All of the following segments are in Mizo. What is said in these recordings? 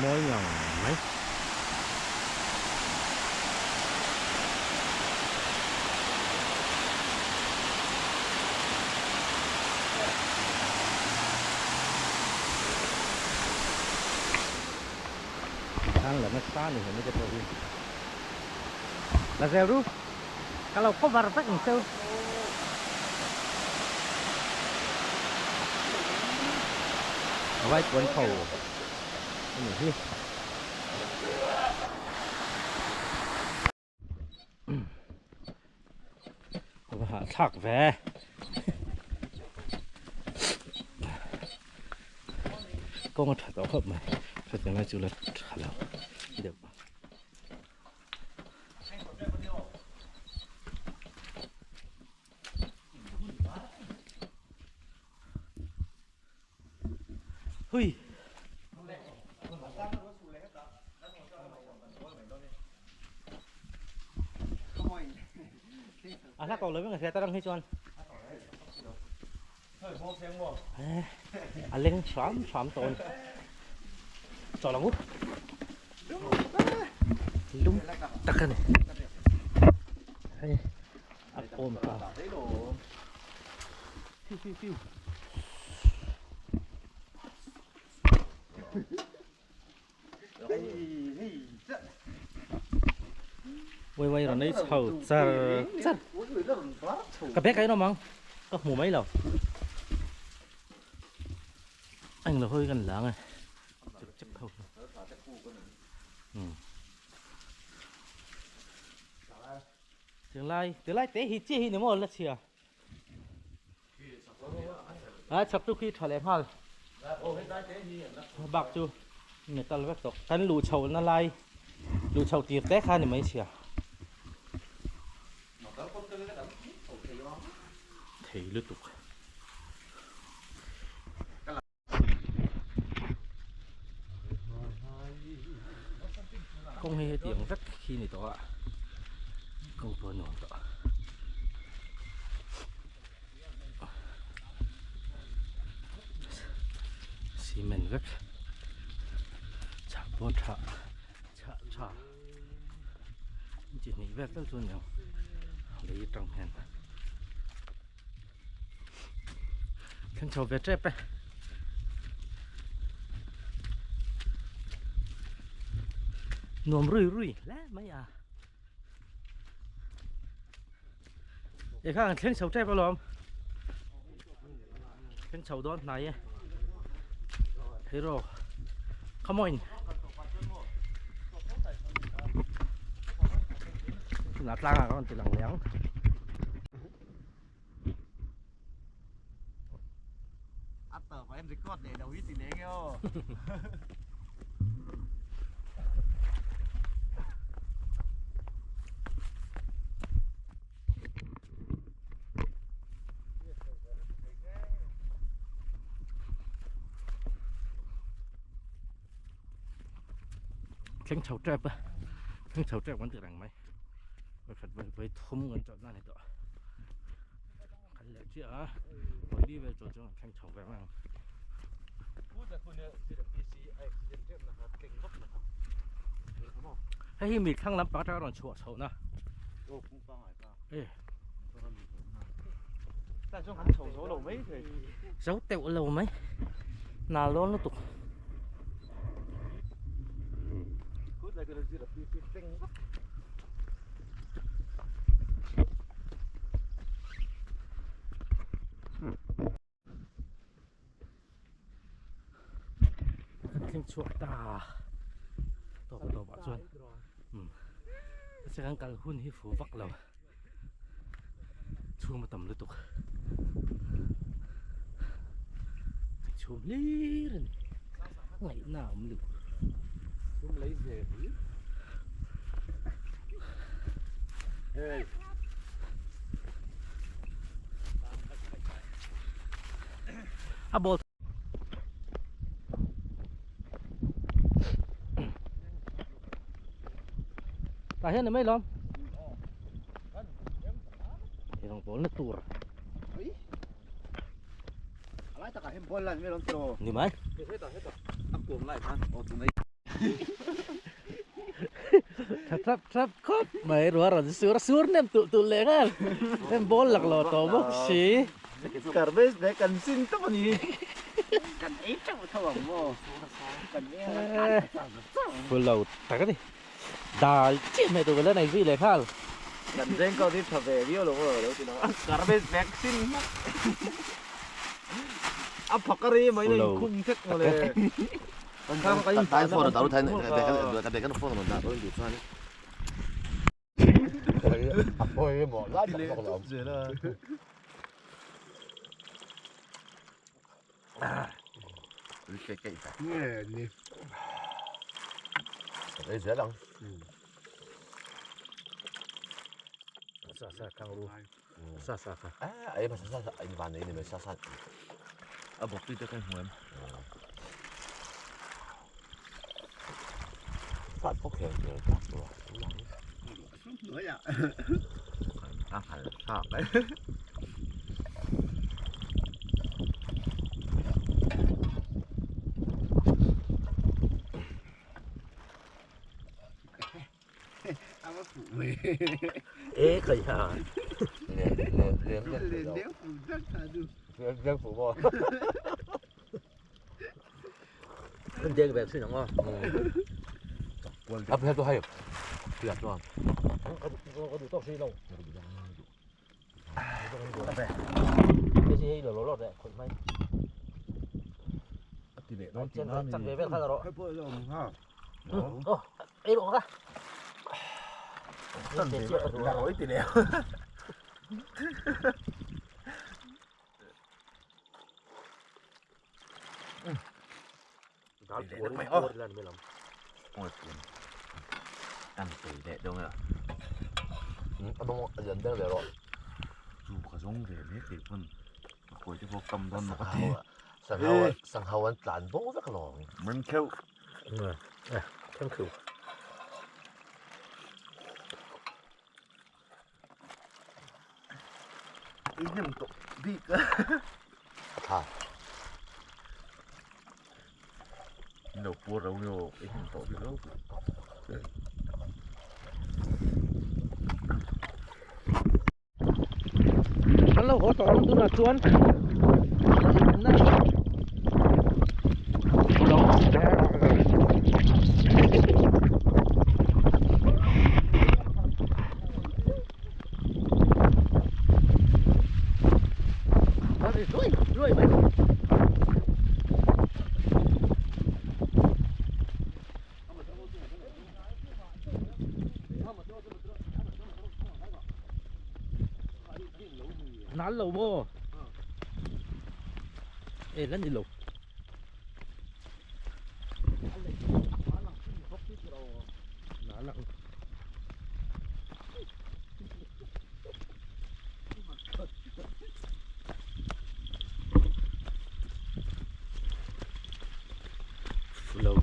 Mawi ngang mai. Tlang la nasa ni hemi te pawh hi. La zel ru. Ka lo cover vek ang cheu. A vai puan tho a ni hi. A va hahthlak ve. Kawng a tha tawh khawp mai. Hetiang lai chu la tha lo deuh. Hui. A hla ko lo vek a hria tarang hi chuan. A leng hram hram tawh a ni. Chaw lang u. Lum tak a ni. Hei a awm ta. Fiu fiu fiu. Wai wai rawn ei chho char char. Ka bag a inawm ang. Ka hmu mai lo. A englo hawi kan lang e. Chep chep ho. Tinglai, tinglai te hi chiah hi ni maw la chhia. A chak chu khi tha leh nghal bak chu metal vek tawh kan luh chho na lai luh chho tir te kha ni mai chhia thei lutuk. Kawng hi hetiang vek khi ni tawh a kawng pawh a nuam tawh cement vek chhah pawh tha chhah tha chi hnih vel tal chu a ni ang lei atang hian. Thleng chho ve tep e. Nuam rui rui hle mai a. E kha kan thleng chho tep alawm. Thleng chho dawn hnai e. Hero. Come on. Tunah tlangah ka rawn ti lang leh ang. A tawp ah em record leh lo hi ti leng e aw. Thleng chho tep a thleng chho tep kan ti reng mai. Pakhat vawi vawi thum kan chawlh na a ni tawh kal leh chiah a vawi li vel chawlh chuan kan thleng chho ve mai ang. Hei hi mi thlang lampang atanga rawn chhuah chhoh na zo teuh lo mai nal dawn lutuk. Kan thleng chhuak ta tawp tawp ah chuan umm mahse kan kal hun hi fu vak lo chhum a tam lutuk chhum hlir a ni ngaihna a awm lo chhum lei ve hi hey a ball tah hian ni mai lawm ei rawng bawl na tur a lai takah hian ball lan mai lawm tiraw ni mai hetah hetah a kuam lai khan aw tunai. Tha thlap thlap khawp mai ruah rawn sur a sur nem tulh tulh leh nghal em ball lak lo tawh bawk si. Garbage bag kan sin tawp a ni. Kan ei teuh tho ang maw? Kan ei ang a kan Full lo tak a ni. Dal chiah hmeh tur ka la nei zui leh nghal. Kan veng kau hi tha ve viau lo maw lo ti lo a. Garbage bag sin hmak. A phak a rei mai na inkhung thek mawle. Tai phone a daru thai ka be kan phone a dah dawn duh chuan a pawi emaw lai tak zawk lo. Ei zel ang. Sa sa kang ru. Sa sa kha. Ei ma sa sa in van nei ni mai sa sa. A bawk tui te kan hmu em. Sa pawh kher kher tak chu a. A hal thlak e. E khai ha. Kan dek ve thin ang aw. A phe to hai. Pia chuan. Ka duh tawk si lo. Cái gì lo lo lo khoi mai. Ti leh dawn tih na mi. Chak ve vel kha rawh. Hei pawh a awm ha. Oh, ei rawh ka. Chan ve la rawh i ti leh. Dal puar puar lan mi lam. Ôi tiền. Ăn tùy leh dawn a. A dawng a lian ber leh rawh. Chu ka zawng ve mek tih pawn ka kawi te pawh kam dawn mak a ti. Sanghau sanghau an tlan bo vek alawm. Min kheuh. Thank you. I hnem tawh bik a. A tha. In lo puar lo nge aw, i hnem tawh bik lo. An lo haw tawh ang tunah chuan Nal lo maw? E la ni lo. Nal ang. Lo.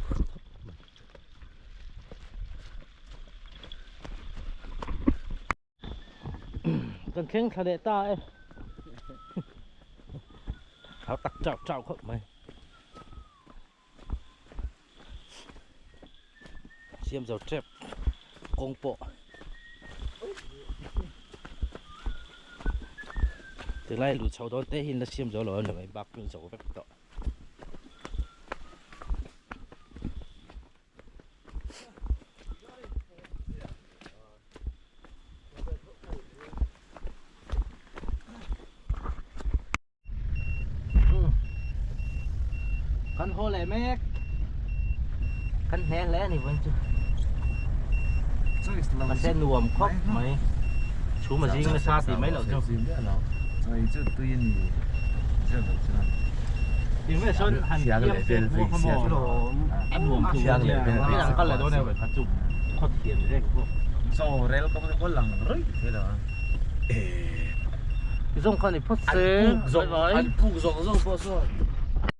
Kan thleng thla leh ta e. Thau tak chau chau khawp mai. Siam zo tep kawng pawh. Tilai luh chho dawn te hi la siam zo lo a ni mai bak chu zo vek tawh. Kan haw leh mek. Kan hne hle a ni vawiin chu. Mahse nuam khawp mai. Chhum a zing nasa tih mai loh chu. Tin ve sawn han thiam te pawh kha maw a nuam thu a nia. Hei ang kal leh dawn e kha chu khaw thiam reng pawh. Zawng kha ni phawt se. An puk zawng zawng pawh sawn.